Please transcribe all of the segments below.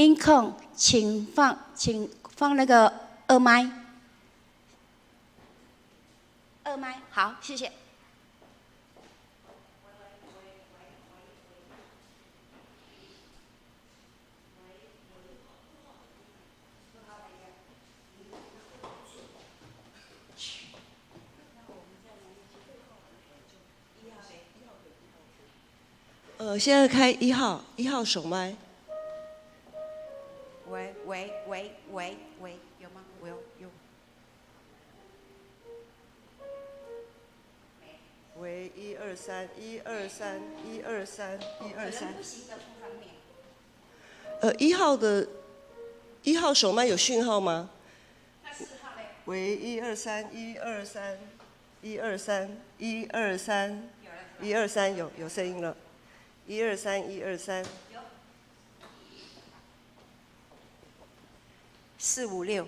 音控，請放那個二麥，二麥，好，謝謝。現在開一號，一號手麥。喂喂喂喂喂，有嗎？有有。喂，一二三，一二三，一二三，一二三。一號手麥有訊號嗎？喂，一二三，一二三，一二三，一二三，一二三，有聲音了。一二三，一二三。四五六。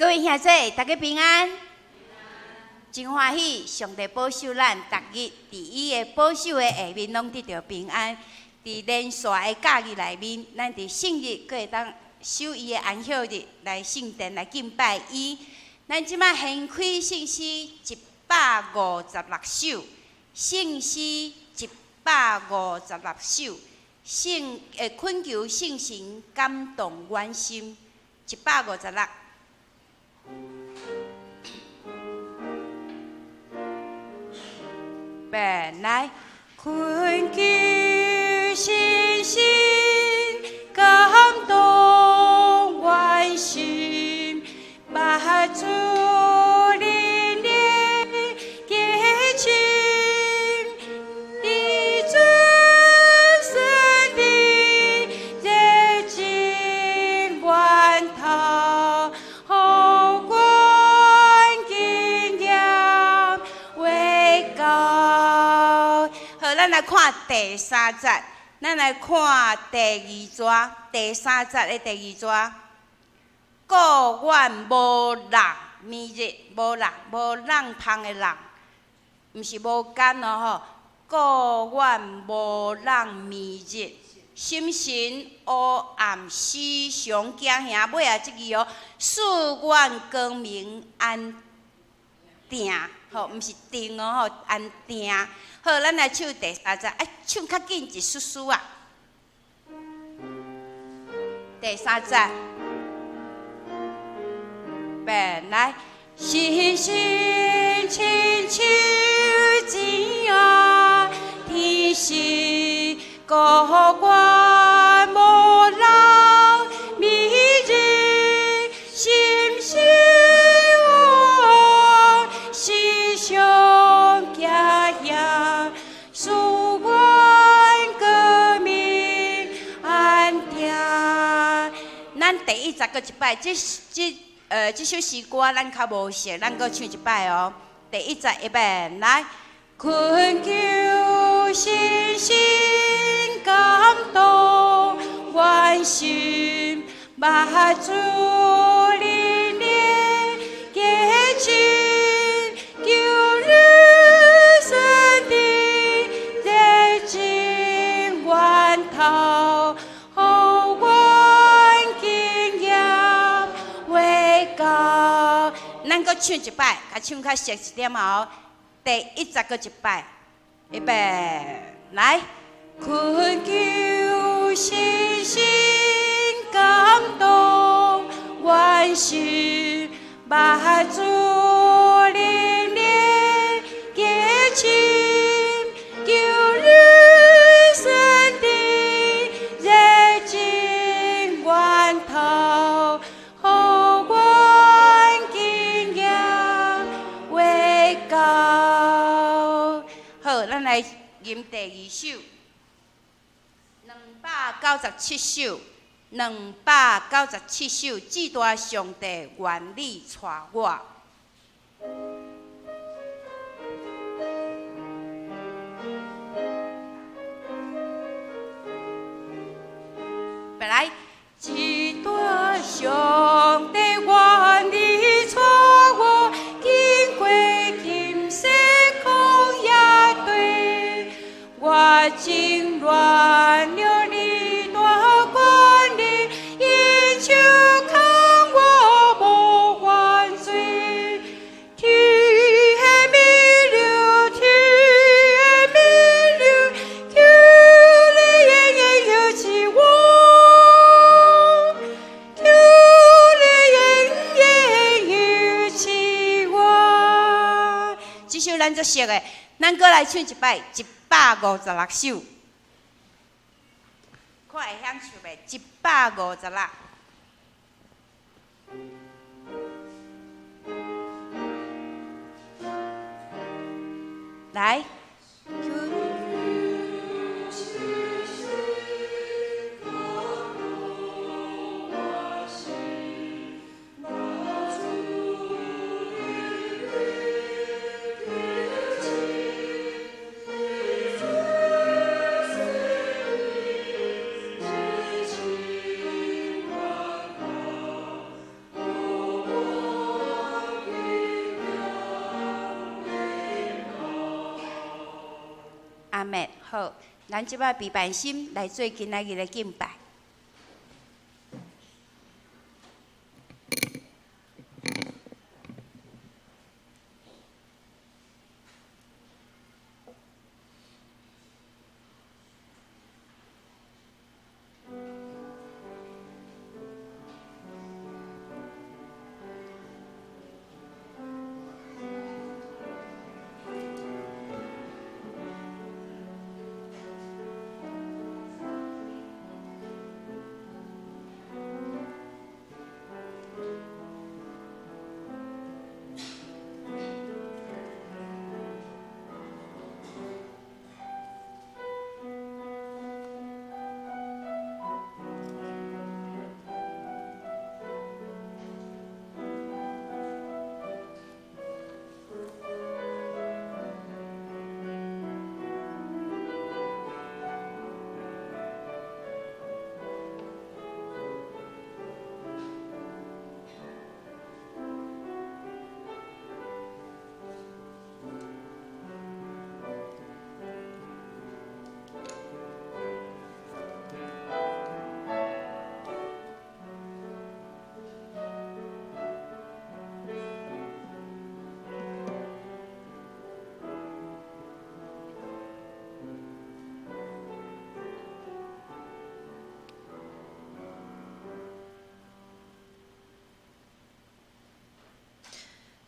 各位兄弟，大家平安。真歡喜，上帝保守咱，逐日佇伊的保守的下面，攏得著平安。佇連續的假日內面，咱佇聖日閣會當守伊的安息日來聖殿來敬拜伊。咱這擺掀開聖詩156首，聖詩156首，聖懇求聖神感動阮心，156。來，懇求聖神感動阮心，把主靈的激情，以尊聖的熱情源頭，予阮經驗為高。好，咱來看第三節，咱來看第二逝，第三節的第二逝。故願無櫳暝日，無櫳無櫳芳的櫳，毋是無間哦吼。故願無櫳暝日，心神烏暗，時常驚嚇。尾仔這句哦，賜阮光明安定，吼，毋是定哦吼，安定。好，咱來唱第三節，愛唱較緊一絲絲啊。第三節，來，星星親像錢仔，天時故願無櫳暝日，心神烏暗，時常驚嚇，賜阮光明安定。咱第一節閣一擺，這首詩歌咱較無熟，咱閣唱一擺哦。第一節預備來，懇求聖神感動阮心，把主靈的激情，求你聖的熱情源頭，予阮經驗為高。咱閣唱一擺，共唱較熟一點哦。第一節閣一擺，預備來，懇求聖神感動阮心，把主靈的激情，求你聖的熱情源頭，予阮經驗為高。好，咱來吟第二首，297首，297首，至大上帝願你帶我。來，至大上帝願你帶我，經過今世曠野地，我真戀了你大權力，用手牽我無犯罪。天的物流，天的物流，求你永遠扶持我，求你永遠扶持我。這首咱足熟的，咱閣來唱一擺，156首，看會曉唱袂？156。來。好，咱這擺備辦心來做今仔日的敬拜。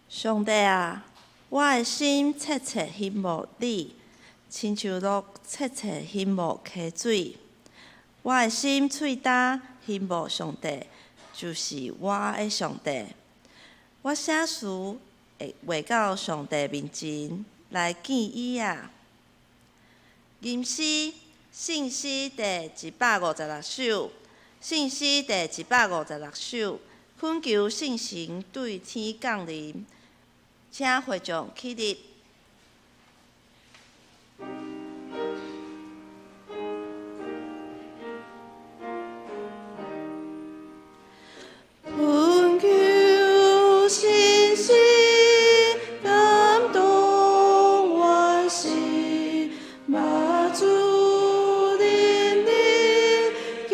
上帝啊，我的心切切希望你，親像鹿切切希望溪水。我的心喙焦希望上帝，就是我的上帝。我啥時會畫到上帝面前來見伊啊？吟詩，聖詩第156首，聖詩第156首，懇求聖神對天降臨，請會眾起立。懇求聖神感動我心，媽祖靈靈激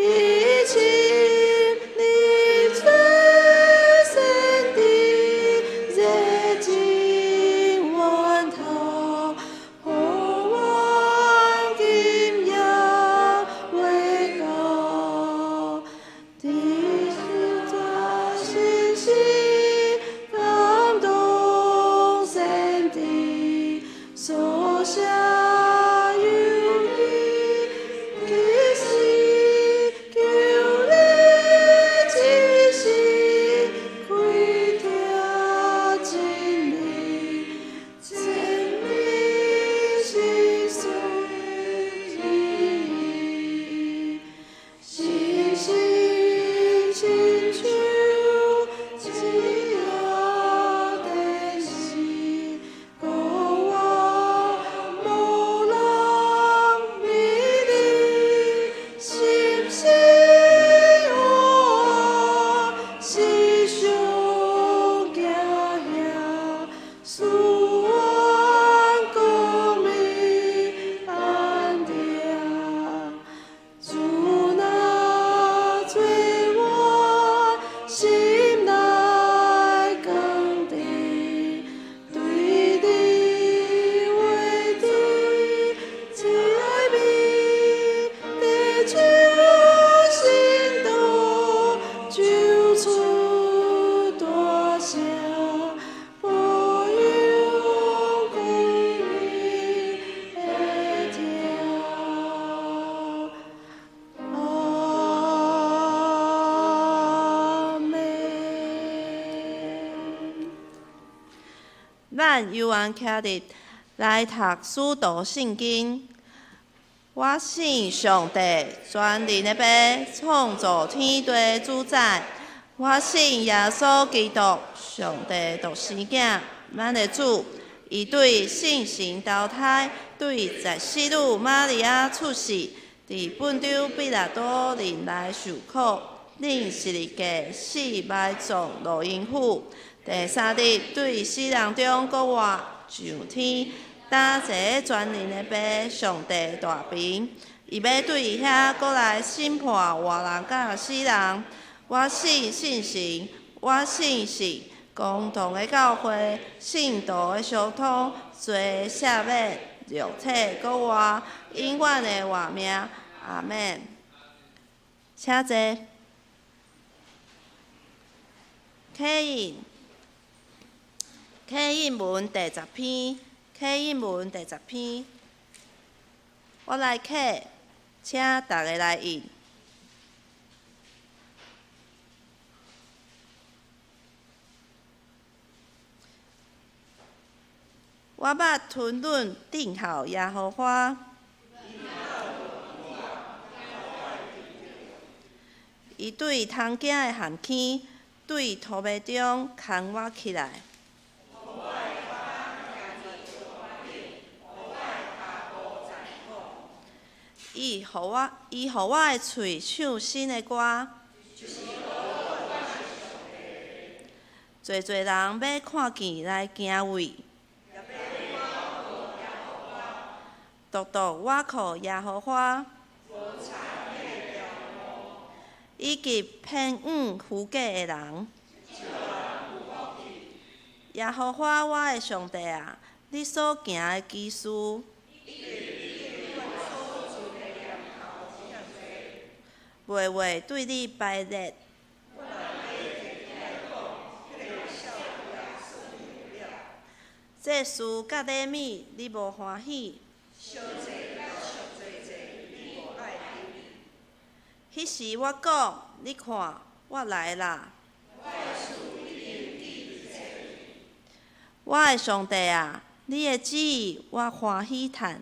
情，你最聖的熱情源頭，予我今夜話到。聖神感動聖地，所寫有你，其實求你一時開拓真理，真理是水意，聖神親像一夜電視，孤我無人美麗，心事黑暗，是上驚嚇，賜阮光明安定。主若做我心內光照，對你話的這愛美，地球心動就出大聲，保佑光明的聽。阿們。咱悠閒徛立來讀使徒信經。我信上帝，全能的父，創造天地的主宰。我信耶穌基督，上帝獨生囝，咱的主。伊對聖神投胎，對十四女瑪利亞出世，佇本丟彼拉多忍來受苦，釘十字架死埋葬落陰府。第三日對死人中復活，上天，担坐全能的父上帝大爿，伊欲对遐閣來審判活人佮死人。我信聖神，我信聖公同的教會，聖徒的相通，罪赦免，肉體復活，永遠的活命。阿們。請坐。啟印，啟印文第十篇，啟印文第十篇，我來啟，請逐家來印。我捌吞忍等候耶和華，伊對通行的陷坑，對塗迷中牽我起來。伊予我，伊予我的喙唱新的歌。濟濟人欲看見來敬畏。獨獨倚靠耶和華，以及騙嚶虛假的人。耶和華我的上帝啊，你所行的奇事，袂袂對你排列。祭司佮禮物，你無歡喜。彼時我講，你看，我來啦！我的上帝啊，你的旨意我歡喜趁。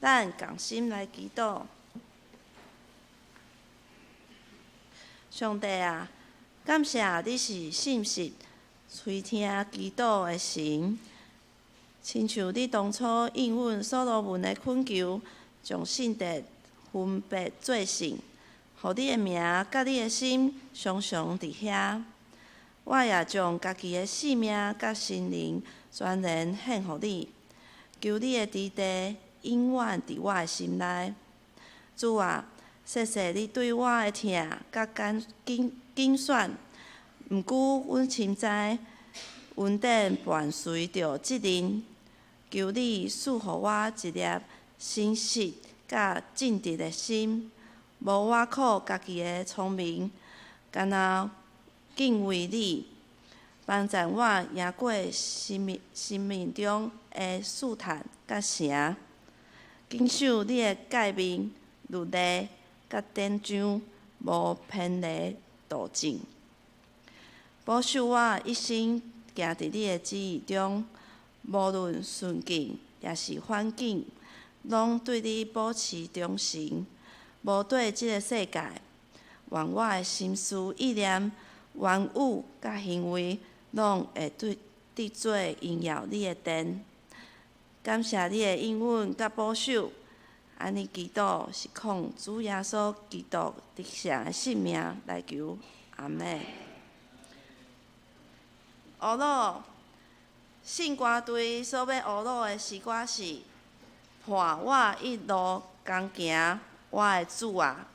咱仝心來祈禱。上帝啊，感謝你是信實、垂聽祈禱的神。親像你當初應允所羅門的懇求，將聖殿分別做聖，予你的名佮你的心常常佇遐。我也將家己的性命佮身靈全然獻予你，求你的治治永遠佇我的心內。主啊，謝謝你對我的疼佮揀揀揀選，毋過阮深知恩典伴隨著責任，求你賜予我一粒誠實佮正直的心，無倚靠家己的聰明，干焦敬畏你，幫助我贏過生命生命中的試探佮蛇，謹守你的誡命、律例佮典章，無偏離途徑。保守我一生行佇你的旨意中，無論順境抑是反境，攏對你保持忠誠，無對這个世界。願我的心思意念、言語佮行為，攏會對得做榮耀你的殿。感謝你的應允佮保守，按呢祈禱是奉主耶穌基督得勝的聖名來求，阿們。呵咾，聖歌隊所欲呵咾的詩歌是《伴我一路同行，我的主啊》。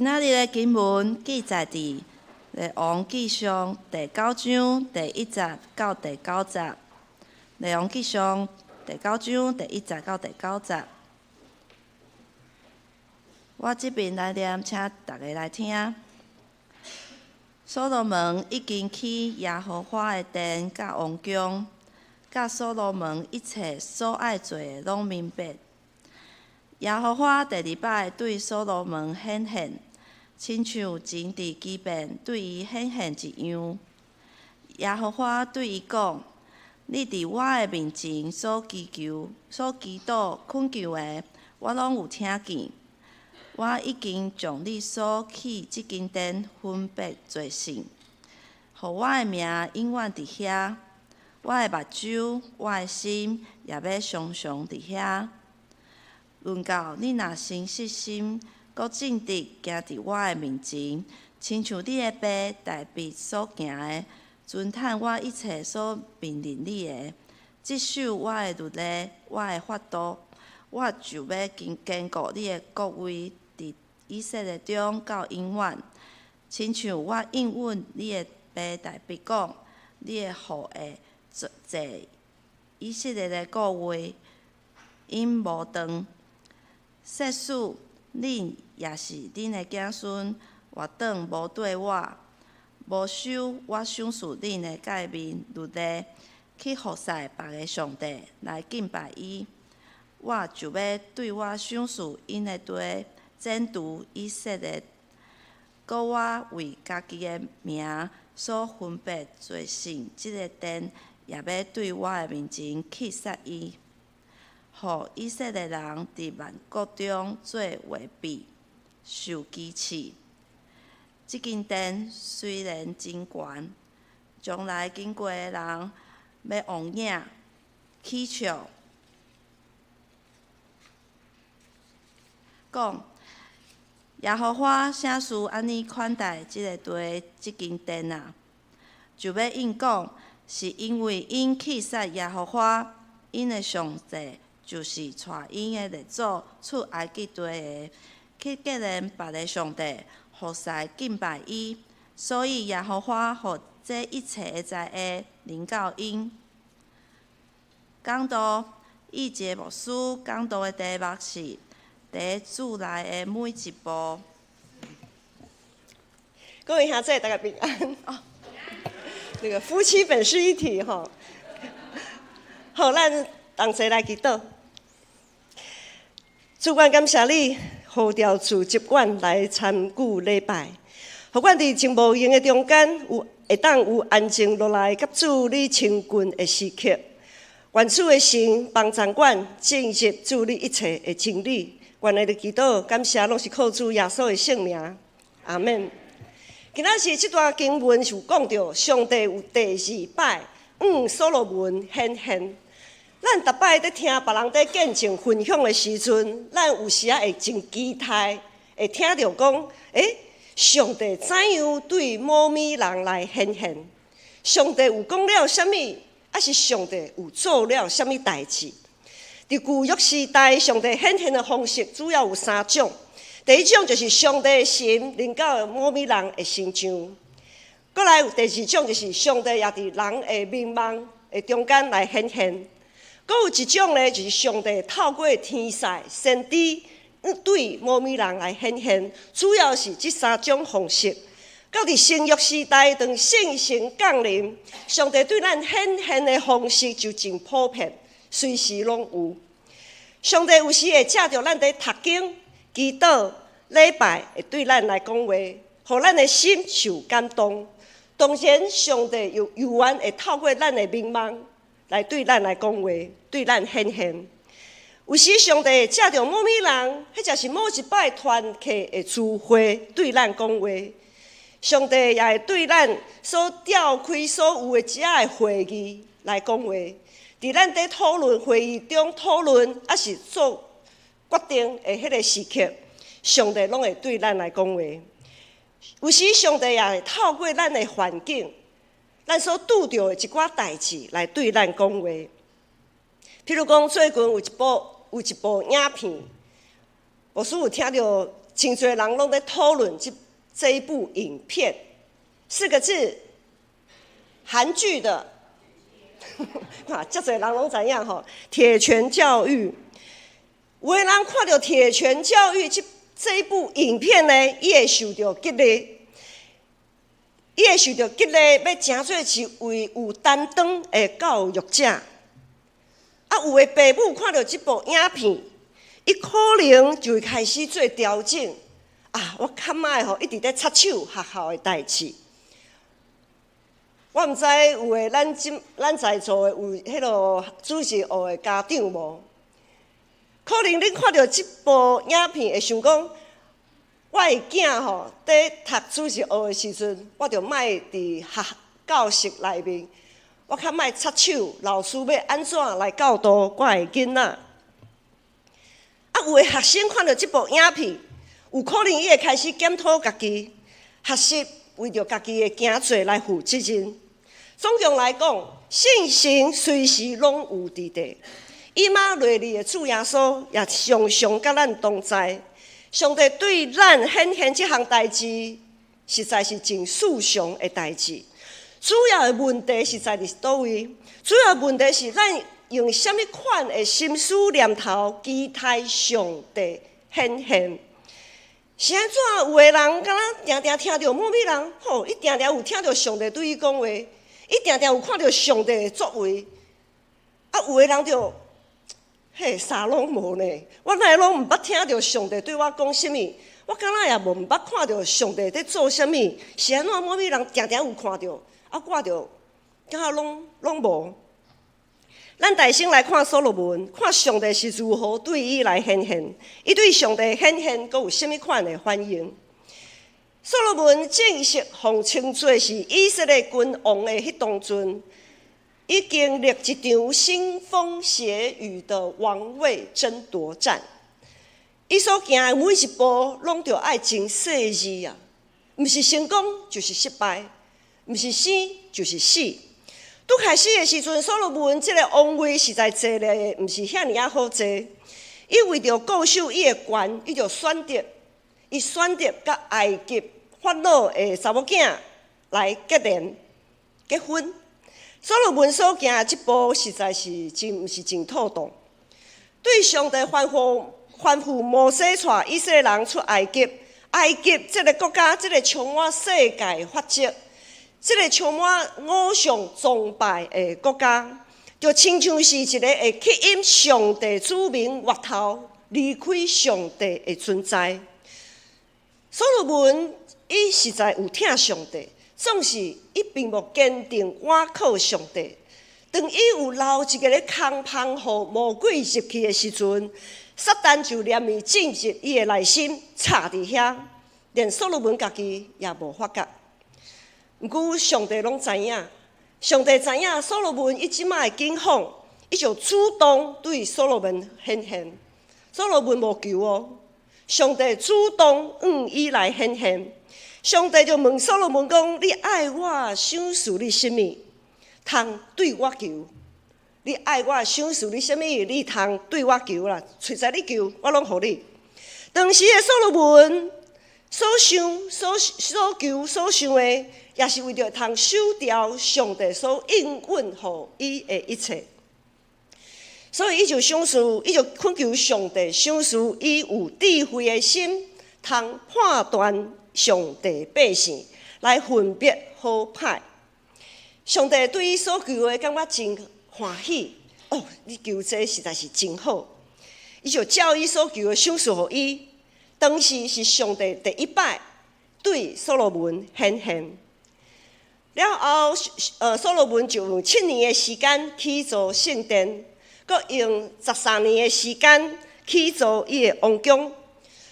今仔日的經文記載佇《列王紀上》第九章第一節到第九節，《列王紀上》第九章第一節到第九節。我這邊來念，請逐家來聽。所羅門已經起耶和華的殿佮王宮，佮所羅門一切所愛做的攏明白。耶和華第二擺對所羅門顯現，親像前佇基遍對伊顯現一樣。耶和華對伊講：你佇我的面前所祈求、所祈禱、懇求的，我攏有聽見。我已經將你所起這間殿分別做聖，予我的名永遠佇遐。我的目睭、我的心也欲常常佇遐。論到你若誠實心，閣正直行佇我的面前，親像你的爸大衛所行的，遵趁我一切所命令你的，執守我的律例、我的法度，我就欲堅固你的國位佇以色列中到永遠。親像我應允你的爸大衛講，你的後裔坐以色列的國位，永無斷。設使恁抑是恁的子孫，活轉無對我，無守我賞賜恁的誡命律例，去服侍別个上帝來敬拜伊，我就欲對我賞賜𪜶的地剪除以色列，閣我為家己的名所分別做聖這个殿，也欲對我的面前棄殺伊。予以色列人佇萬國中做話柄，受譏刺。這間殿雖然真懸，將來經過的人欲望影起笑，講耶和華啥事按呢款待這个地、這間殿啊？就欲應講，是因為𪜶棄殺耶和華，𪜶的上帝。就是帶𪜶的列祖出埃及地的，去結連別个上帝，服侍敬拜伊，所以耶和華予這一切的災禍臨到𪜶。講道，以傑牧師講道的題目是：佇主內的每一步。各位兄弟，大家平安。哦，那個夫妻本是一體，吼。好，咱同齊來祈禱。主，阮感謝你呼召主接阮來參與禮拜，予阮佇真無閒的中間，有會當有安靜落來，佮主你親近的時刻。願主的神幫助阮進入主你一切的真理。阮的祈禱感謝，攏是靠主耶穌的聖名。阿們。今仔日這段經文是有講著上帝有第二擺向所羅門顯現。咱逐擺佇聽別人佇見證分享的時陣，咱有時仔會真期待，會聽著講，欸，上帝怎樣對某物人來顯現？上帝有講了啥物？抑是上帝有做了啥物代誌？佇舊約時代，上帝顯現的方式主要有三種。第一種就是上帝的神臨到某物人的身上；閣來有第二種就是上帝也佇人的眠夢的中間來顯現。閣有一種呢，就是上帝透過天使、先知對某物人來顯現，主要是這三種方式。到佇新約時代，當聖神降臨，上帝對咱顯現的方式就真普遍，隨時攏有。上帝有時會藉著咱佇讀經、祈禱、禮拜，會對咱來講話，予咱的心受感動。當然，上帝又猶原會透過咱的眠夢來對咱來講話，對咱顯現。有時上帝會藉著某物人，或者是某一擺團契的聚會，對咱講話。上帝也會對咱所召開所有的遮的會議來講話。佇咱佇討論會議中討論，抑是做決定的彼个時刻，上帝攏會對咱來講話。有時上帝也會透過咱的環境，咱所拄著的一寡代誌來對咱講話。譬如講，最近有一部影片，牧師有聽著真濟人攏咧討論這一部影片，四個字，韓劇的，哇，遮濟人攏知影吼，《鐵拳教育》。有的人看著《鐵拳教育》這一部影片呢，伊會受著激勵，伊會受著激勵，欲成做一位有擔當的教育者。啊，有的爸母看著這部影片，伊可能就會開始做調整。啊，我較莫吼一直咧插手學校的代誌。我毋知有的咱在座的有彼个主日學的家長無？可能恁看著這部影片會想講，我的囝吼，佇讀主日學的時陣，我就莫佇學教室內面，我較莫插手，老師欲按怎來教導我的囡仔。啊，有的學生看著這部影片，有可能伊會開始檢討家己，學習為著家己的工作來負責任。總共來講，聖神隨時攏有佇地。以馬內利的主耶穌也常常佮咱同在。上帝對咱顯現這項代誌，實在是真殊常的代誌。主要的問題是在佇佗位？主要的問題是咱用啥物款的心思念頭期待上帝顯現？是按怎有的人敢若定定聽著某某人，吼，伊定定有聽著上帝對伊講話，伊定定有看著上帝的作為。啊，有的人就嘿，啥攏無呢？我哪會攏毋捌聽著上帝對我講啥物？我敢若也無毋捌看著上帝佇做啥物？是按怎某某人定定有看著，啊，我就敢若攏無。咱大先來看所羅門，看上帝是如何對伊來顯現，伊對上帝顯現，閣有啥物款的反應？所羅門正式予稱做是以色列君王的彼當陣，伊經歷一場腥風血雨的王位爭奪戰。伊所行的每一步，攏著愛真細膩啊，毋是成功就是失敗，毋是生就是死。拄開始的時陣，所羅門這个王位實在坐咧，毋是遐爾仔好坐。伊為著固守伊的權，伊就選擇，伊選擇佮埃及法老的查某囝來結連結婚。所羅門所行的這步，實在是真毋是真妥當。對上帝吩咐摩西帶以色列人出埃及，埃及這个國家，這个充滿世界法則，這个充滿偶像崇拜的國家，就親像是一個會吸引上帝子民回頭離開上帝的存在。所羅門伊實在有疼上帝，總是伊並無堅定倚靠上帝。當伊有留一个咧空縫，予魔鬼入去的時陣，撒旦就連伊進入伊的內心，插佇遐，連所羅門家己也無發覺。毋過上帝攏知影，上帝知影所羅門伊這擺的境況，伊就主動對所羅門顯現。所羅門無求哦，上帝主動向伊來顯現。上帝就問所羅門講：你愛我賞賜你啥物？通對我求？你愛我賞賜你啥物？你通對我求啦？隨在你求，我攏予你。當時的所羅門所想、所求、所想的，也是為著通守牢上帝所應允予伊的一切。所以，伊就賞賜，伊就懇求上帝賞賜伊有智慧的心，通判斷上帝百姓，來分別好歹。上帝對伊所求的感覺真歡喜。哦，你求這實在是真好。伊就照伊所求的賞賜予伊。當時是上帝第一擺對所羅門顯現。了後，所羅門就用7年的時間起造聖殿，閣用13年的時間起造伊的王宮。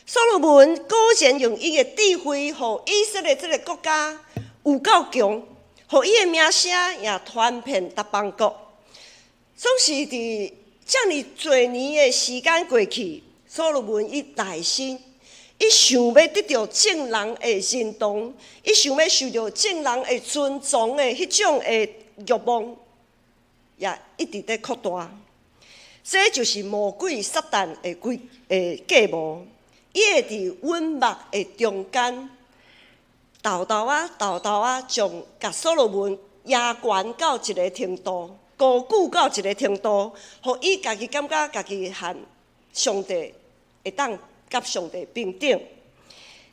所羅門果然用伊的智慧，予以色列這个國家有夠強，予伊的名聲也傳遍達邦國。總是佇遮爾濟年的時間過去，所羅門伊內心，伊想欲得著眾人的認同，伊想欲受著眾人的尊崇的彼種的欲望，也一直佇擴大。這就是魔鬼撒旦的計謀。伊會佇雲幕的中間，沓沓仔、沓沓仔，將共所羅門壓懸到一个程度，高舉到一个程度，予伊家己感覺家己和上帝會當佮上帝平等。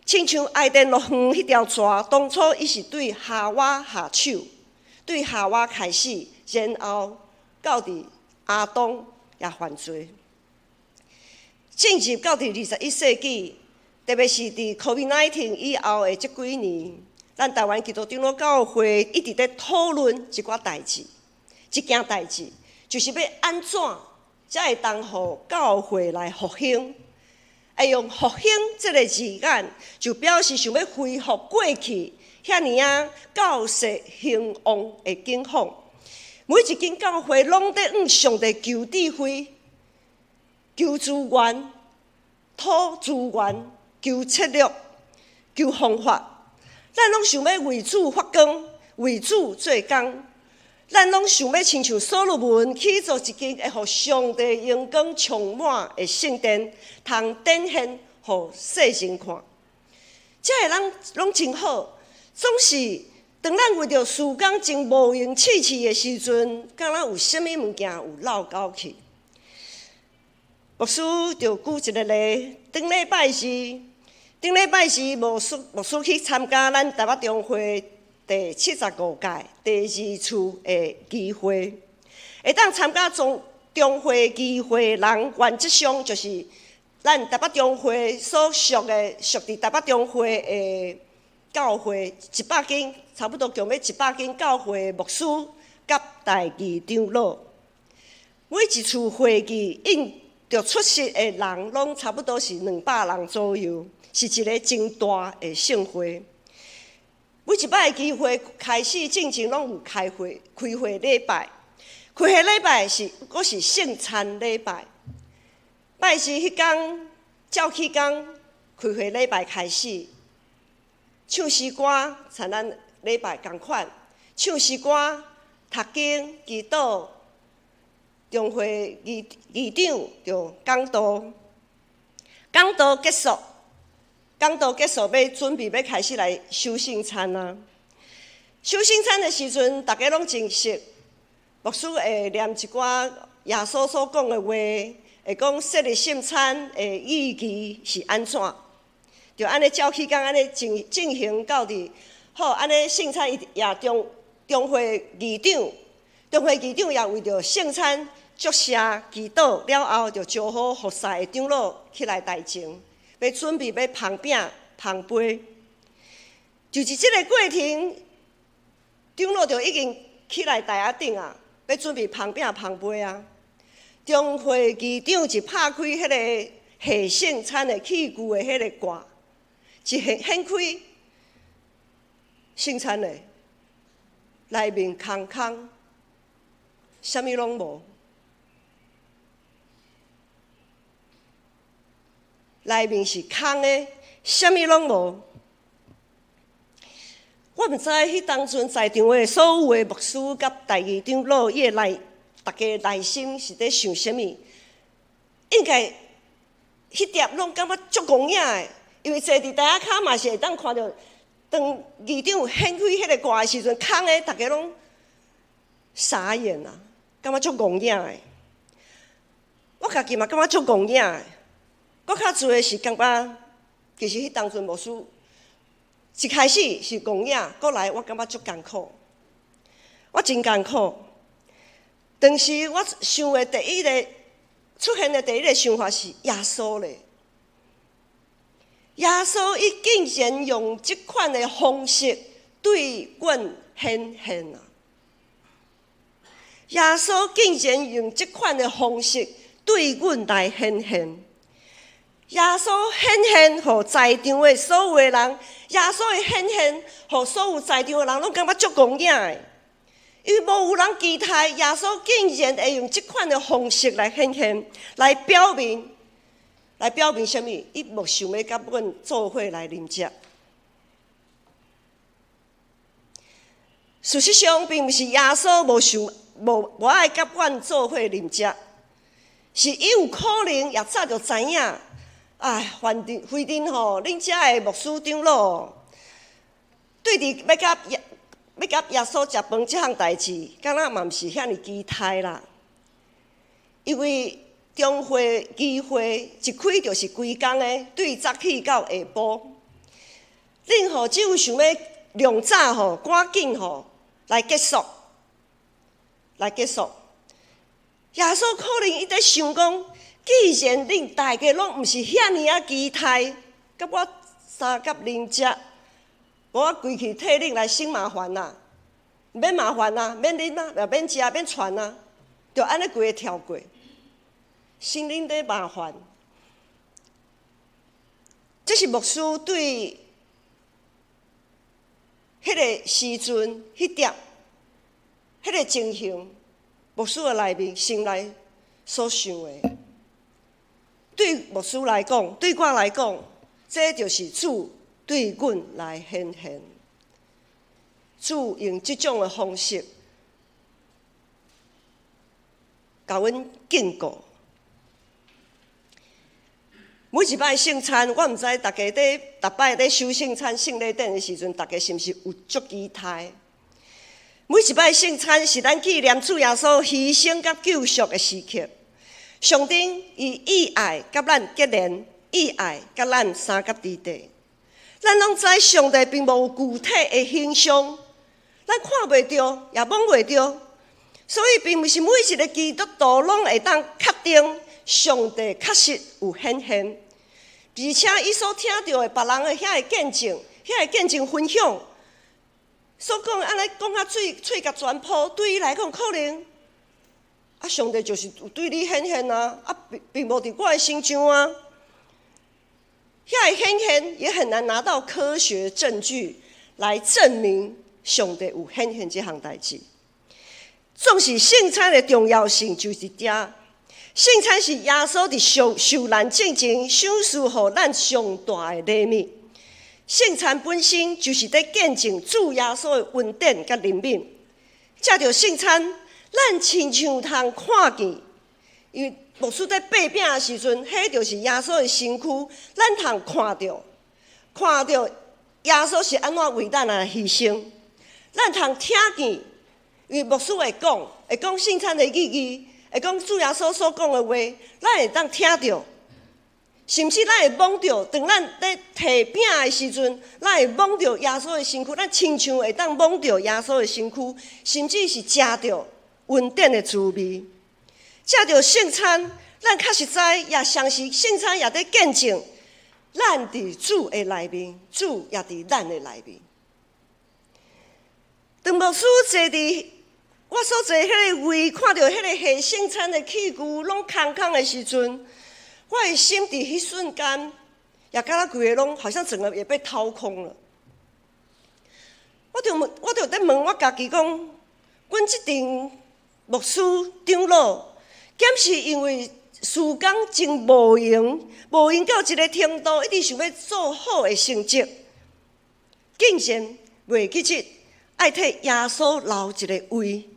親像伊甸樂園彼條蛇，當初伊是對夏娃下手，對夏娃開始，然後到佇亞當也犯罪。進入到佇21世紀，特別是佇 COVID-19 以後的這幾年，咱台灣基督長老教會一直咧討論一寡代誌，一件代誌就是欲按怎才會當予教會來復興。會用復興這个字眼，就表示想欲恢復過去遐爾仔教世興旺的景況。每一間教會攏咧向上帝求智慧、求資源、討資源、求策略、求方法。咱攏想欲為主發光，為主做工。咱攏想欲親像所羅門起造一間會予上帝榮光充滿的聖殿，通展現予世人看。這个人攏真好，總是當咱為著時間真無閒試試的時陣，敢若有啥物物件有落勾去。牧師就舉一个例，頂禮拜四牧師去參加咱台北中會第75屆第二次的議會，會當參加中中會議會人，原則上就是咱台北中會所屬的屬佇台北中會的教會100間，差不多共欲100間教會的牧師佮代議長老。每一次會議應著出席的人，攏差不多是200人左右，是一个真大的盛會。每一擺議會開始進前，攏有開會開會禮拜，開會禮拜是閣是聖餐禮拜。拜四彼工照起工，開會禮拜開始，唱詩歌，像咱禮拜仝款，唱詩歌、讀經、祈禱，中會議議長就講道，講道結束。講道結束，欲準備欲開始來守聖餐啊！守聖餐的時陣，逐家攏真熟。牧師會念一寡耶穌所講的話，會講設立聖餐的意義是按怎，就按呢照起工按呢進進行到佇好，按呢聖餐也中中會議長，中會議長也為著聖餐祝謝祈禱了後，就招呼服侍的長老起來台前。欲準備欲捧餅捧杯，就是這个過程，長老就已經起來台仔頂啊，欲準備捧餅捧杯啊。中會議長一拍開彼个下聖餐的器具的彼个蓋，一掀掀開聖餐的內面空空，啥物攏無。內面是空的，啥物攏無。我毋知彼當陣在場的所有的牧師佮代議長老，伊的內，逐家內心是咧想啥物？應該彼碟攏感覺足戇影的，因為坐佇台仔跤嘛是會當看著，當議長掀開彼个蓋的時陣，空的，逐家攏傻眼啊，感覺足戇影的。我家己嘛感覺足戇影的。閣較濟是感覺，其實彼當陣牧師一開始是戇影，閣來我感覺足艱苦，我真艱苦。當時我想的第一个出現的第一个想法是耶穌咧，耶穌伊竟然用這款的方式對阮顯現啊！耶穌竟然用這款的方式對阮來顯現。耶穌顯現予在場的所有的人，耶穌的顯現予所有在場的人攏感覺足戇影的，因為無有人期待耶穌竟然會用這款的方式來顯現，來表明，來表明啥物？伊無想欲佮阮做伙來啉食。事實上，並毋是耶穌無想無無愛佮阮做伙啉食，是伊有可能也早就知影。哎，反正非阵吼，恁遮的牧师长老，對佇欲佮耶穌食飯這項代誌，敢若嘛毋是遐爾期待啦。因為中會聚會一開就是規工的，對早起到下晡。恁吼只有想欲量早吼，趕緊吼來結束，來結束。耶穌可能伊佇想講，既然恁大家攏毋是遐爾仔期待，佮我相佮啉食，我規氣替恁來省麻煩啦，免麻煩啦，免啉啊，也免食，免傳啊，就按呢規个跳過，省恁咧麻煩。這是牧師對彼个時陣、彼點、彼个情形，牧師的內面心內所想的。對牧師來講，對我來講，這就是主對阮來顯現。主用這種的方式，共阮警告。每一擺聖餐，我毋知大家佇逐擺佇守聖餐、聖禮典的時陣，大家是毋是有足期待？每一擺聖餐是咱紀念主耶穌犧牲佮救贖的時刻。上帝以意愛佮咱結連，以愛佮咱相佮佇底。咱攏知上帝並無具體的形象，咱看袂著，也摸袂著，所以並毋是每一个基督徒攏會當確定上帝確實有顯現。而且伊所聽著的別人的遐个見證，遐个見證分享，所講按呢講甲喙喙共全破，對伊來講可能，啊，上帝就是有對你顯現啊，啊，並並無佇我的身上啊。遐个顯現也很難拿到科學證據來證明上帝有顯現這項代誌。總是聖餐的重要性就是這，聖餐是耶穌佇受受難進前賞賜予咱上大的禮物。聖餐本身就是佇見證主耶穌的恩典佮憐憫。藉著聖餐，咱親像通看見，因為牧師佇擘餅的時陣，彼就是耶穌的身軀，咱通看著，看著耶穌是按怎為咱來犧牲，咱通聽見，因為牧師會講，會講聖餐的意義，會講主耶穌所講的話，咱會當聽著，甚至咱會摸著，當咱咧提餅的時陣，咱會摸著耶穌的身軀，咱親像會當摸著耶穌的身軀，甚至是食著恩典的滋味。藉著聖餐，咱確實知，也相信聖餐也佇見證，咱佇主的內面，主也佇咱的內面。當牧師坐佇我所坐彼个位，看著彼个獻聖餐的器具攏空空的時陣，我的心佇彼瞬間，也敢若規个攏好像整個也被掏空了。我就問，我就佇問我家己講，阮這陣牧師長老，敢是因為時間真無閒，無閒到這个程度，一直想欲做好的成績，竟然袂記得愛替耶穌留一个位。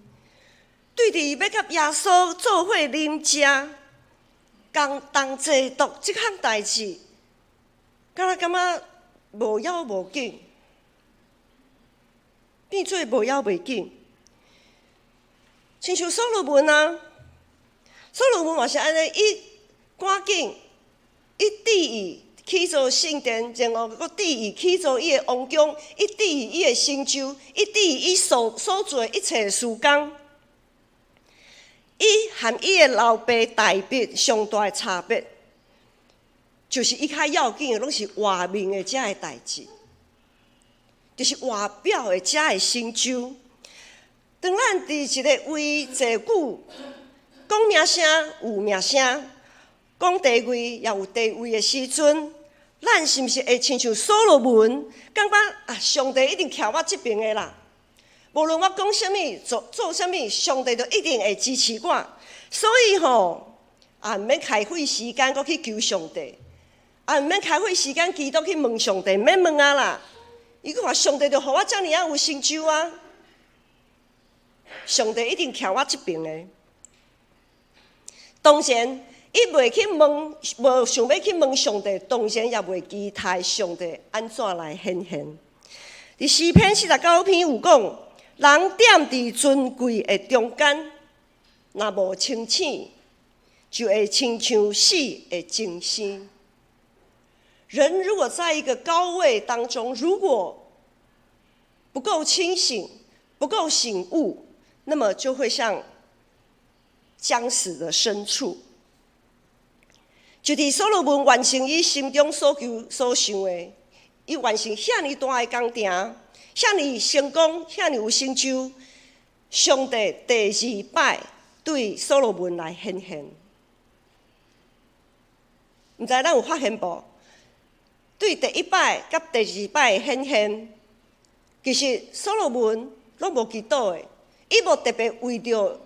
對佇欲佮耶穌做伙啉食、共同齊讀這項代誌，敢若感覺無要無緊，變做無要袂緊。親像所羅門啊，所羅門嘛是按呢，伊趕緊，伊志意起造聖殿，然後閣志意起造伊的王宮，伊志意伊的成就，伊志意伊所所做的一切事工。伊和伊的老爸大衛上大的差別，就是伊較要緊的攏是外面的這个代誌，就是外表的這个成就。當咱佇一个位坐久，講名聲有名聲，講地位也有地位的時陣，咱是毋是會親像所羅門，感覺啊，上帝一定徛我這邊的啦？無論我講啥物，做做啥物，上帝都一定會支持我。所以吼，啊，毋免開費時間閣去求上帝，啊，毋免開費時間祈禱去問上帝，毋免問啊啦。伊講話上帝就予我遮爾仔有成就啊，上帝一定徛我這邊的。當然，伊袂去問，無想欲去問上帝，當然也袂期待上帝按怎來顯現。佇詩篇49篇有講，人踮佇尊貴的中間，若無清醒，就會親像死的精生。人如果在一個高位當中，如果不夠清醒、不夠醒悟，那麼就會像將死的牲畜。就佇所羅門完成伊心中所求所想的，伊完成遐爾大的工程，遐爾成功，遐爾有成就。上帝第二擺對所羅門來顯現，毋知咱有發現無？對第一擺佮第二擺顯現，其實所羅門攏無祈禱的，伊無特別為著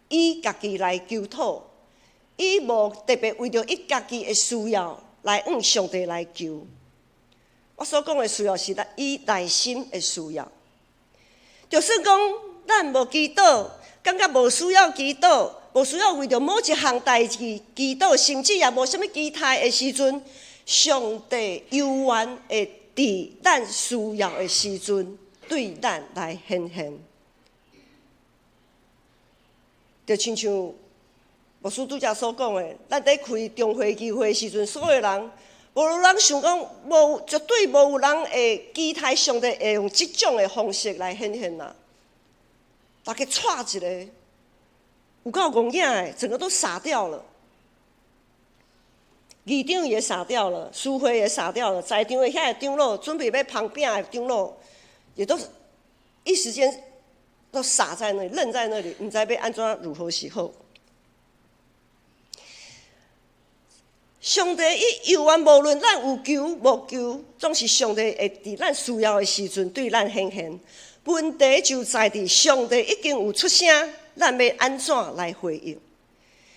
伊家己來求討，伊無特別為著伊家己的需要來向上帝來求。我所講的需要是伊內心的需要。就算講咱無祈禱，感覺無需要祈禱，無需要為著某一項代誌祈禱，甚至也無啥物期待的時陣，上帝猶原會佇咱需要的時陣對咱來顯現。就親像牧師拄才所講的，咱佇開中會聚會的時陣，所有人無人想講，無絕對無有人會期待上帝會用這種的方式來顯現啦。大家掣一下，有夠戇影的，整個都傻掉了。議長也傻掉了，司會也傻掉了，在場的遐个長老，準備欲捧餅的長老，也都是一時間都傻在那裡，愣在那裡，毋知欲按怎如何是好。上帝伊猶原無論咱有求無求，總是上帝會佇咱需要的時陣對咱顯現。問題就在佇上帝已經有出聲，咱欲按怎來回應？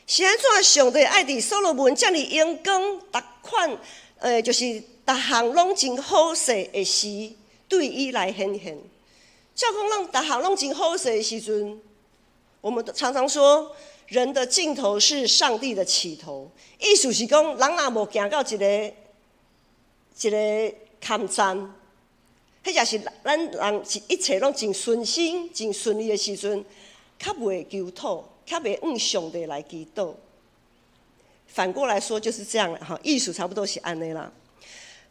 是按怎上帝愛佇所羅門遮爾榮光，逐款，就是逐項攏真好勢的時，對伊來顯現。照講攏逐項攏真好勢的時陣，我們常常說，人的盡頭是上帝的起頭。意思是講，人若無行到一个一个坎站，彼者是咱人是一切攏真順心、真順利的時陣，較袂求討。較袂向上帝來祈禱。反過來說就是這樣啦，哈，意思差不多是按呢啦。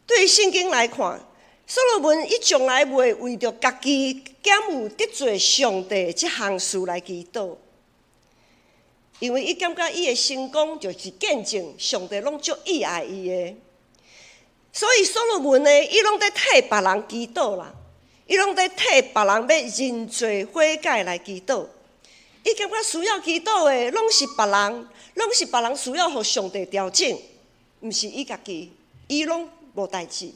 對聖經來看，所羅門伊從來袂為著家己敢有得罪上帝這項事來祈禱，因為伊感覺伊的成功就是見證上帝攏足意愛伊的，所以所羅門呢，伊攏佇替別人祈禱啦，伊攏佇替別人欲認罪悔改來祈禱。伊感覺需要祈禱的，攏是別人，攏是別人需要予上帝調整，毋是伊家己，伊攏無代誌，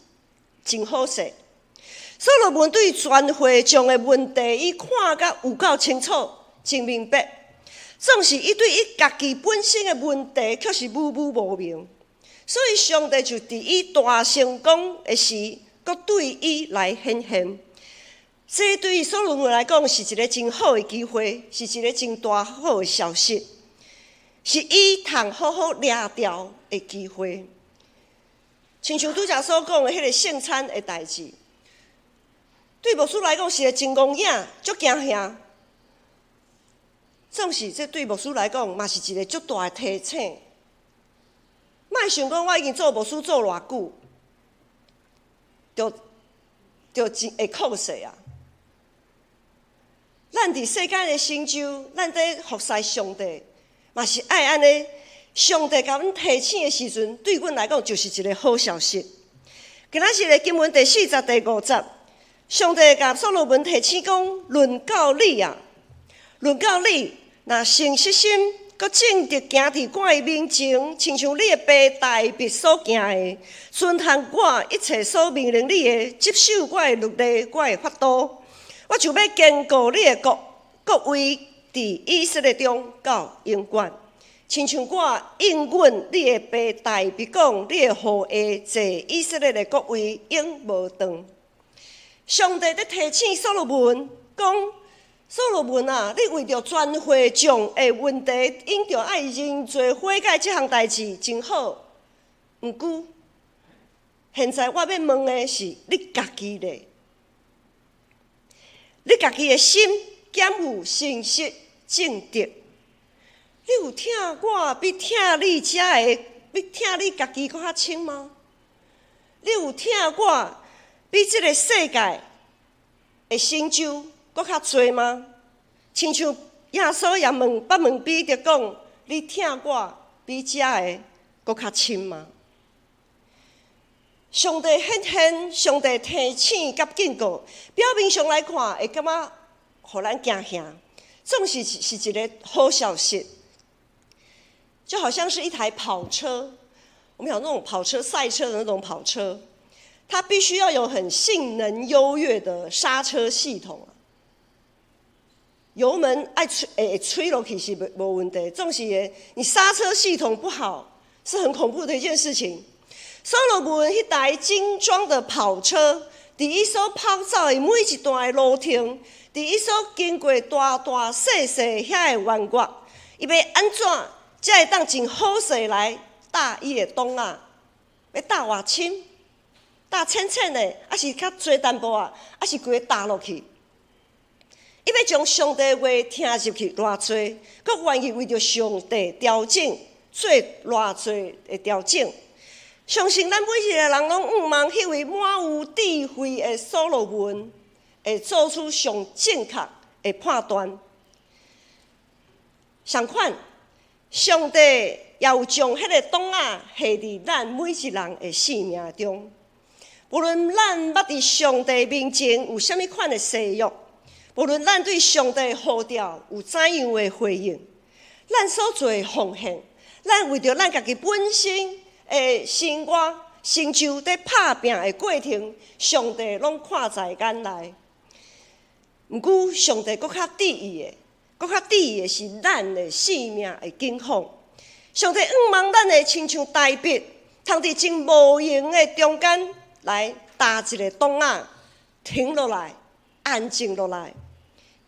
真好勢。所羅門對全會眾的問題，伊看甲有夠清楚，真明白。總是伊對伊家己本身的問題，卻是模模無明。所以上帝就佇伊大成功的時，閣對伊來顯現。這對所羅門來講是一個真好的機會，是一個真大好的消息，是伊通好好掠著的機會。親像拄才所講的彼個聖餐的代誌，對牧師來講是個真戇影，足驚嚇。總是這對牧師來講嘛是一個足大的提醒。莫想講我已經做牧師做偌久，就就真會靠勢啊！咱佇世間的成就，咱佇服侍上帝，嘛是愛按呢。上帝共阮提醒的時陣，對阮來講就是一個好消息。今仔日的經文第4節、第5節，上帝共所羅門提醒講：論到你啊，論到你，若誠實心，閣正直行佇我的面前，親像你的爸大衛所行的，遵行我一切所命令你的，執守我的律例、我的法度，我就欲堅固你的國，國位佇以色列中到永遠。親像我應允你的爸大衛講，你的後裔坐以色列的國位永無斷。上帝佇提醒所羅門講，所羅門啊，你為著全會眾的問題，應著愛認罪悔改這項代誌真好。毋過，現在我欲問的是你家己咧，你家己的心敢有誠實正直？你有疼我比疼你遮的，比疼你家己閣較深嗎？你有疼我比這个世界的成就閣較濟嗎？親像耶穌也問，捌問彼得講：你疼我比遮的閣較深嗎？上帝顯現，上帝提醒佮警告，表面上來看會感覺予咱驚嚇，總是是一个好消息，就好像是一台跑車，我們講那種跑車賽車的那種跑車，它必須要有很性能優越的剎車系統。油門愛催，會催落去是無問題，總是你剎車系統不好，是很恐怖的一件事情。所羅門彼台精裝的跑車，佇伊所跑走的每一段的路程，佇伊所經過大大細細遐的彎月，伊欲按怎才會當真好勢來踏伊的擋仔？欲踏偌深？踏淺淺的，抑是較濟淡薄仔，抑是規个踏落去？伊欲將上帝話聽入去偌濟，閣願意為著上帝調整做偌濟的調整。相信咱每一个人攏向望彼位滿有智慧的所羅門，會做出上正確的判斷。相款，上帝也有將彼个擋仔下佇咱每一人的生命中。無論咱捌佇上帝面前有啥物款的誓約，無論咱對上帝呼召有怎樣的回應，咱所做的奉獻，咱為著咱家己本身的生活成就佇拍拚的過程，上帝攏看在眼內。毋過，上帝閣較注意的，閣較注意的是咱的生命的景況。上帝向望咱會親像大衛，通佇真無閒的中間來踏一个擋仔，停落來，安靜落來，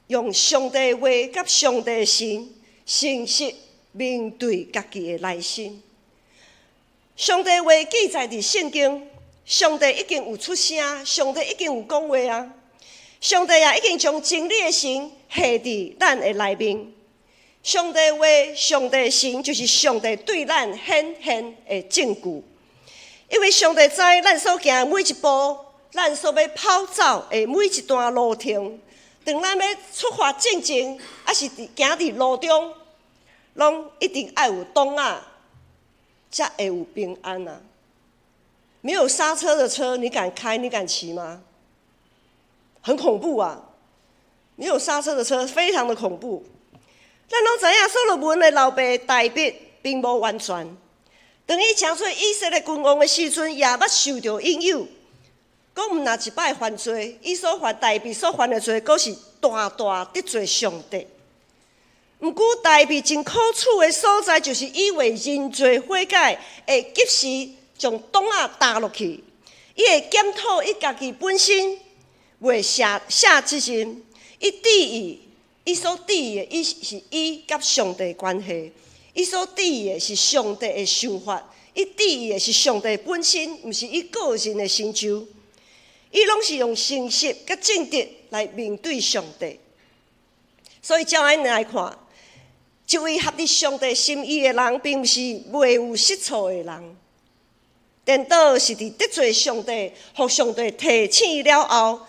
用上帝話佮上帝神誠實面對家己的內心。上帝話記載佇聖經，上帝已經有出聲，上帝已經有講話啊！上帝也已經將真理的神下佇咱的內面。上帝話、上帝神就是上帝對咱顯現的證據。因為上帝知咱所行的每一步，咱所欲跑走的每一段路程，當咱欲出發進前，抑是佇行佇路中，攏一定愛有擋仔，才會有平安啊！沒有剎車的車，你敢開？你敢騎嗎？很恐怖啊！沒有剎車的車，非常的恐怖。咱攏知影，所羅門的老爸大衛並無完全。當伊成做以色列君王的時陣，也捌受著引誘，閣毋若一擺犯罪，伊所犯大衛所犯的罪，閣是大大得罪上帝。毋過大衛真可取的所在，就是伊會認罪悔改，會及時將擋仔踏落去。伊會檢討伊家己本身，袂卸下責任。伊注意，伊所注意的，伊是伊佮上帝關係。伊所注意的是上帝的想法，伊注意的是上帝本身，毋是伊個人的成就。伊攏是用誠實佮正直來面對上帝。所以照按呢來看，一位合佇上帝心意的人，並毋是袂有失錯的人。顛倒是佇得罪上帝，予上帝提醒了後，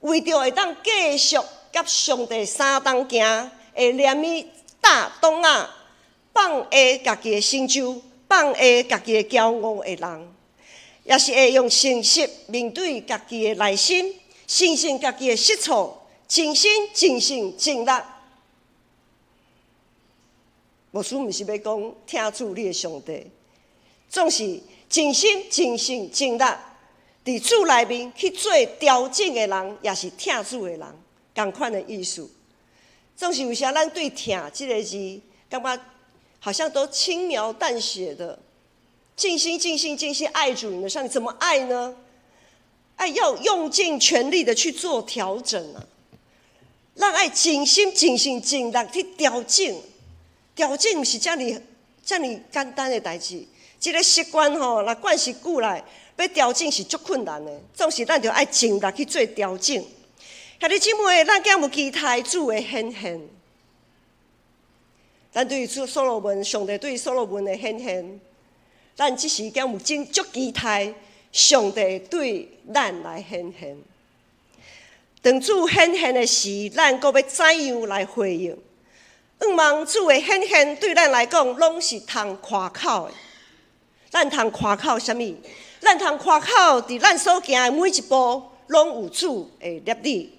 為著會當繼續佮上帝相同行，會連伊踏擋仔，放下家己的成就，放下家己的驕傲的人，也是會用誠實面對家己的內心，承認家己的失錯，盡心盡性盡力。牧師毋是欲講疼主你的上帝，總是盡心盡性盡力，佇主內面去做調整的人，也是疼主的人，仝款的意思。總是有時咱對疼這个字，感覺好像都輕描淡寫的，盡心盡性盡心愛主你的上帝，怎麼愛呢？愛要用盡全力的去做調整啊！咱愛盡心、盡性、盡力去調整。調整毋是遮爾遮爾簡單的代誌。一个習慣吼，若慣勢久來，欲調整是足困難的。總是咱著愛盡力去做調整。兄弟姊妹，咱敢有期待主的顯現？咱對主所羅門，上帝對所羅門的顯現，咱這時敢有真足期待上帝對咱來顯現？當主顯現的時，咱閣欲怎樣來回應？向望主的顯現對咱來講，攏是通誇口的。咱通誇口啥物？咱通誇口，佇咱所行的每一步，攏有主的攝理；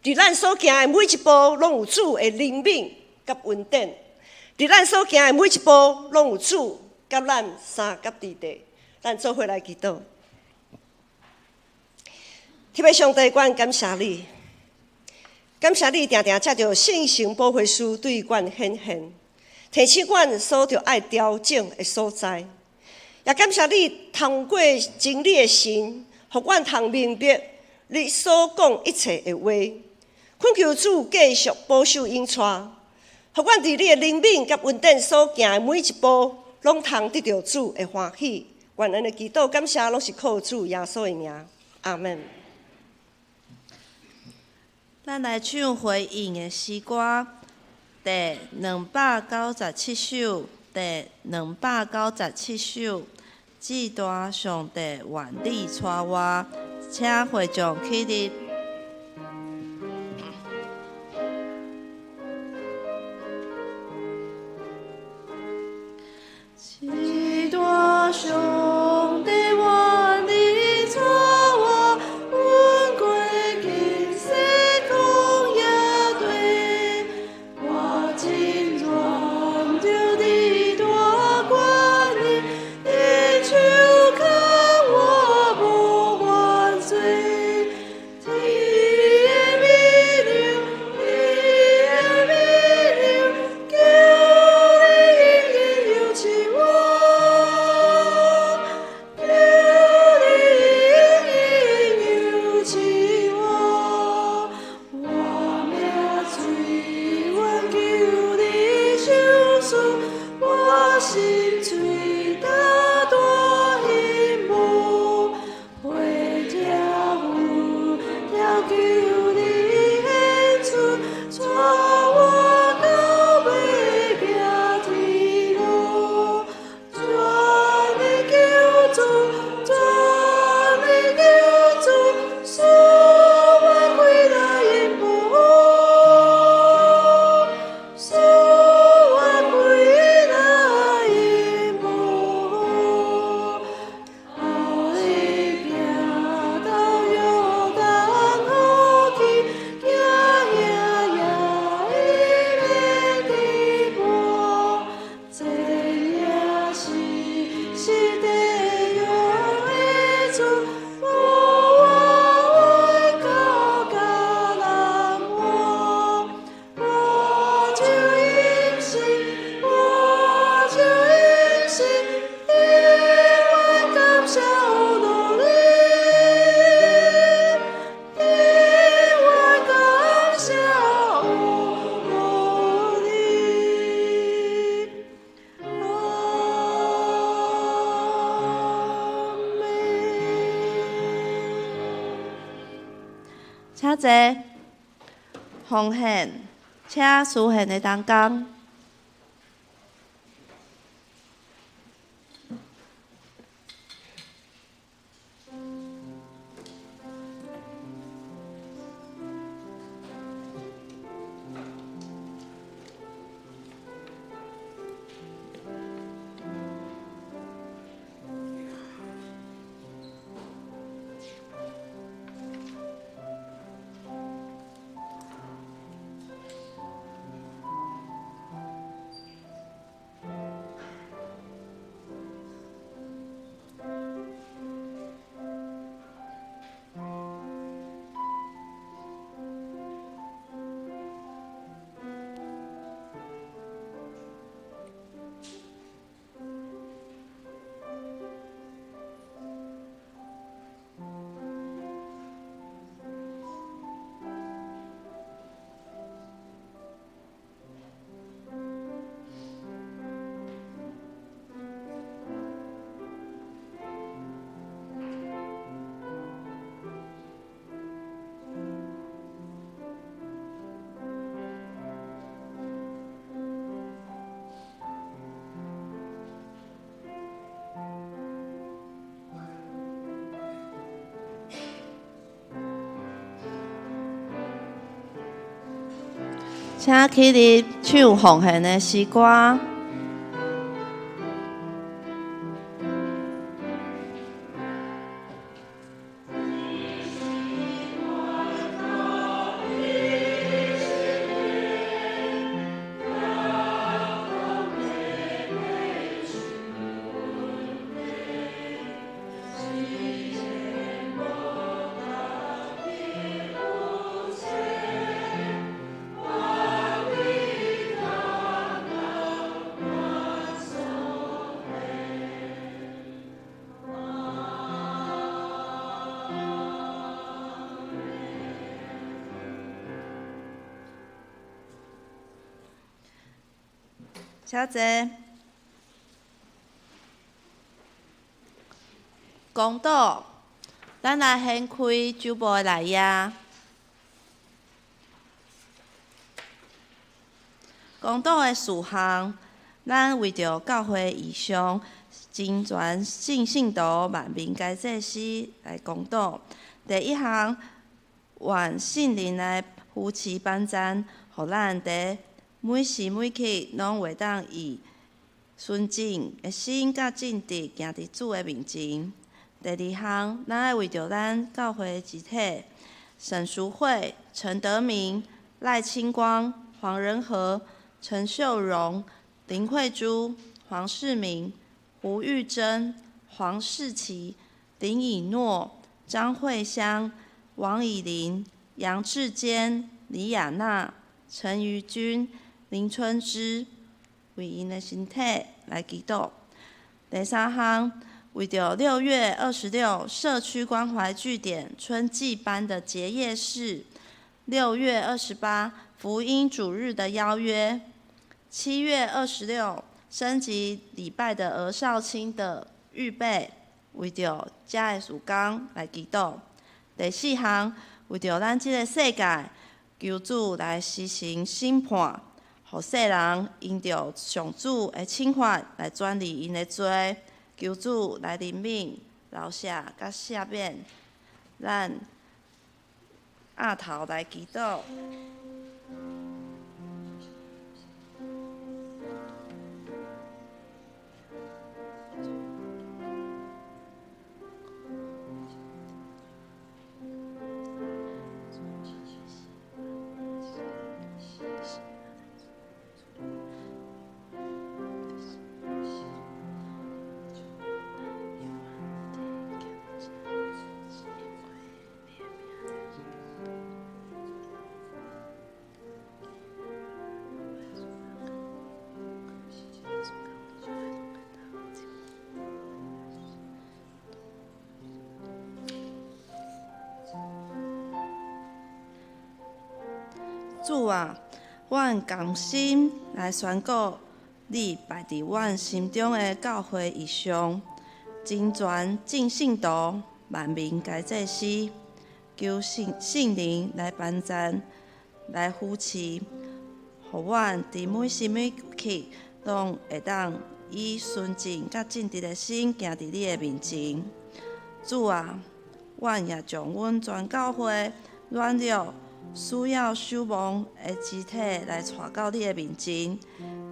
佇咱所行的每一步，攏有主的憐憫佮恩典；佇咱所行的每一步，攏有主佮咱相佮佇地。咱做伙來祈禱。天父上帝，阮感謝你，感謝你定定藉著聖神保惠師對阮顯現，提醒阮所著愛調整的所在。也感謝你通過真理的神，予阮通明白你所講一切的話。懇求主繼續保守引帶，予阮佇你的憐憫佮恩典所行的每一步，攏通得著主的歡喜。願咱的祈禱感謝，攏是靠主耶穌的名。阿們。咱來唱回應的詩歌，第297首，第297首。至大上帝願你帶我，請會眾起立。至大上帝願你帶我，阮過今世曠野地，我真願著你大權能，你手牽我無犯罪。天的美亮，地的美亮，求你永遠扶持我，求你永遠扶持我。我命最願求你賞賜，我心喙焦大希望，回聽有聽求你顯出，帶我到尾行天路。全的救主，全的救主，賜我歸來永保護，賜我歸來永保護。予你行到約旦河去，行遐也會免跌跌。這也是是地獄的主，無我會到迦南我，我就應信，我就應信，永遠感謝努力，永遠感謝努力。阿們。請坐，奉獻，請司獻的同工。請起立唱奉獻的詩歌。請坐。公道，咱來掀開周報的內頁。公道的事項，咱為著教會異象，真傳信信徒萬民皆祭司來公道。第一項，願聖靈來扶持幫贊，予咱佇每時每刻攏會當以純淨的心佮正直行佇主的面前。第二項，咱愛為著咱教會集體沈淑惠、陳德明、賴清光、黃仁和、陳秀榮、林慧珠、黃世明、胡玉珍、黃世奇、林以諾、張慧香、王以琳、楊志堅、李亞娜、陳瑜君、林春枝，為𪜶的身體來祈禱。第三項，為著6月26社區關懷據點春季班的結業式，6月28福音主日的邀約，7月26升級禮拜的兒少青的預備，為著遮的事工來祈禱。第四項，為著咱這个世界，求主來施行審判，予世人因著上主的懲罰來轉離𪜶的罪，求主來憐憫、饒赦佮赦免。咱額頭來祈禱。主啊，阮仝心來宣告你擺佇阮心中的教會異象，真傳眾信徒，萬民皆祭司，求聖聖靈來幫贊，來扶持，予阮佇每時每刻攏會當以純淨佮正直的心行佇你的面前。主啊，阮也將阮全教會軟弱、需要守望的肢體來帶到你的面前，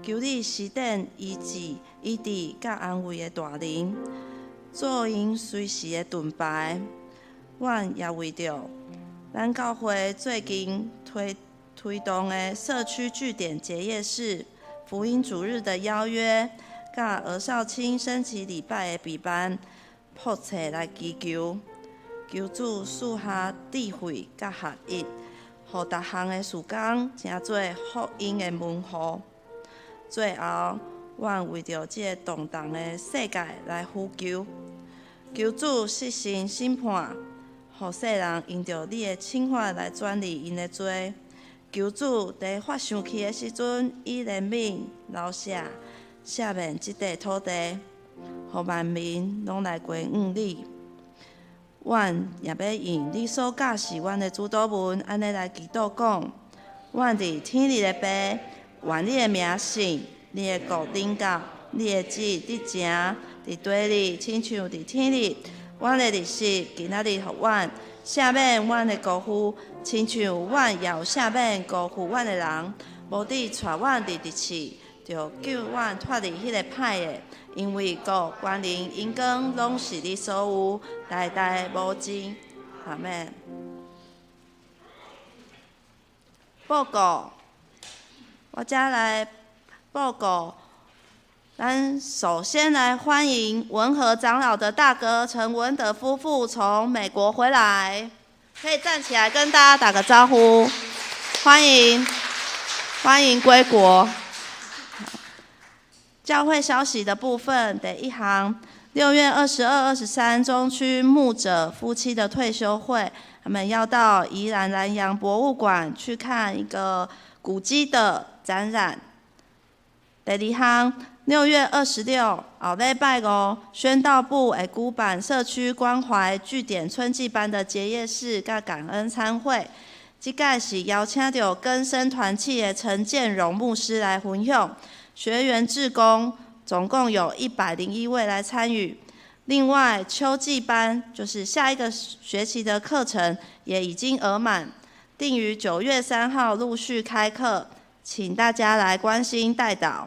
求你施展醫治、醫治佮安慰的大能，做𪜶隨時的盾牌。阮也為著咱教會最近推推動的社區據點結業式、福音主日的邀約，佮兒少青升旗禮拜的備辦，迫切來祈求，求主賜下智慧佮合一，予逐項的事工成做福音的門戶。最後，阮為著這个動盪的世界來呼求，求主實行審判，予世人因著你的懲罰來轉離𪜶的罪。求主佇發生氣的時陣，以憐憫、饒赦、赦免這塊土地，予萬民攏來歸向你。阮也欲用你所教示阮的主禱文，按呢來祈禱講：阮佇天裡的父，願你的名聖，你的國臨到，你的旨意得成，佇地裡親像佇天裡。阮的日食，今仔日予阮，赦免阮的辜負，親像阮也有赦免辜負阮的人。無得帶阮入佇試，著救阮脫離彼个歹的。因為國、權能、榮光，攏是你所有，代代無盡。阿們。報告，我遮來報告。咱首先來歡迎文和長老的大哥陳文德夫婦從美國回來，可以站起來跟大家打個招呼，歡迎，歡迎歸國。教會消息的部分，第一行，6月22、23，中區牧者夫妻的退休會，他們要到宜蘭蘭陽博物館去看一個古蹟的展覽。第二項，6月26，後禮拜五，宣道部會舉辦社區關懷據點春季班的結業式佮感恩餐會。這屆是邀請到更生團契的陳建榮牧師來分享，學員志工總共有101位來參與。另外，秋季班就是下一個學期的課程也已經額滿，定於9月3號陸續開課，請大家來關心代禱。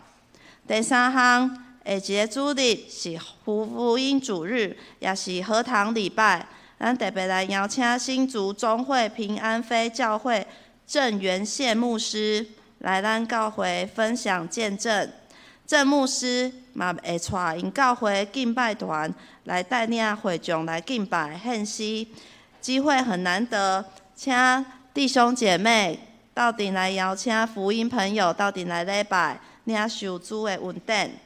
第三項，下一個主日是福音主日，也是合堂禮拜。咱特別來邀請新竹中會平安飛教會鄭元憲牧師來咱教會分享見證。鄭牧師嘛會帶𪜶教會敬拜團來帶領會眾來敬拜獻詩，機會很難得，請弟兄姐妹鬥陣來邀請福音朋友鬥陣來禮拜，領受主的恩典。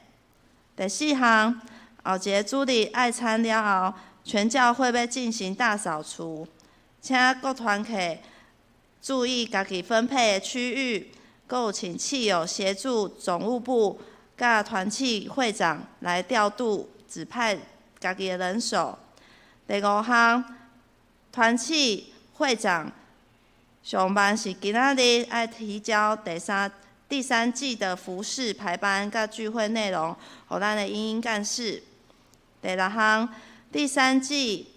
第四項，後一個主日愛餐了後，全教會欲進行大掃除，請各團體注意家己分配的區域，閣有請契友協助總務部佮團契會長來調度指派家己的人手。第五項，團契會長上慢是今仔日愛提交第三季的服事排班佮聚會內容，予咱的英英幹事。第六項，第三季，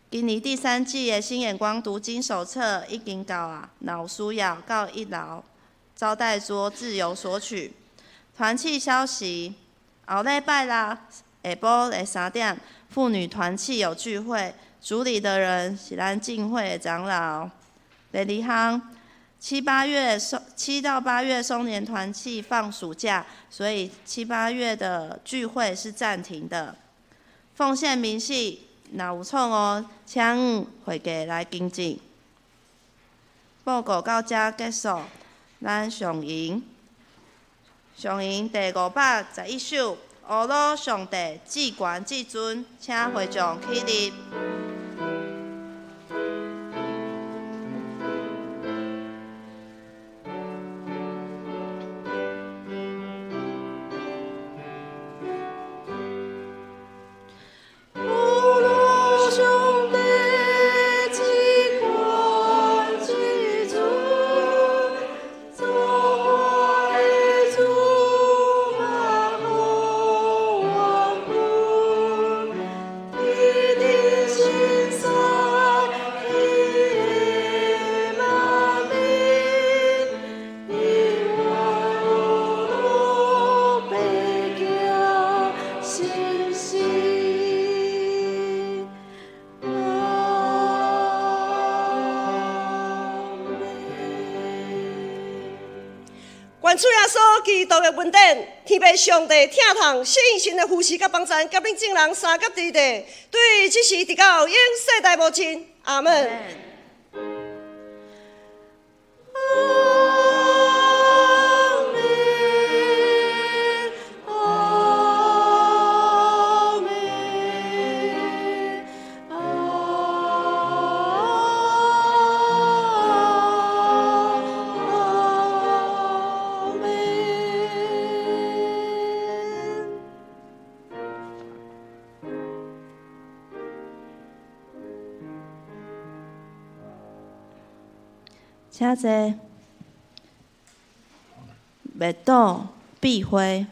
今年第三季的新眼光讀經手冊已經到啊，若有需要到一樓招待桌自由索取。團契消息，後禮拜六下晡的3點，婦女團契有聚會，主禮的人是咱浸會的長老。第二項，7到8月松年團契放暑假，所以七八月的聚會是暫停的。奉獻明細，若有錯誤，請會計來更正。報告到這結束，咱上吟，上吟第511首，阿魯上帝至懸至尊，請會眾起立。願主耶穌基督的恩典，天父上帝疼痛，聖神的扶持佮幫助，佮恁眾人相佮佇咧，對這時直到永世代無盡。阿們。請坐，默禱、閉會。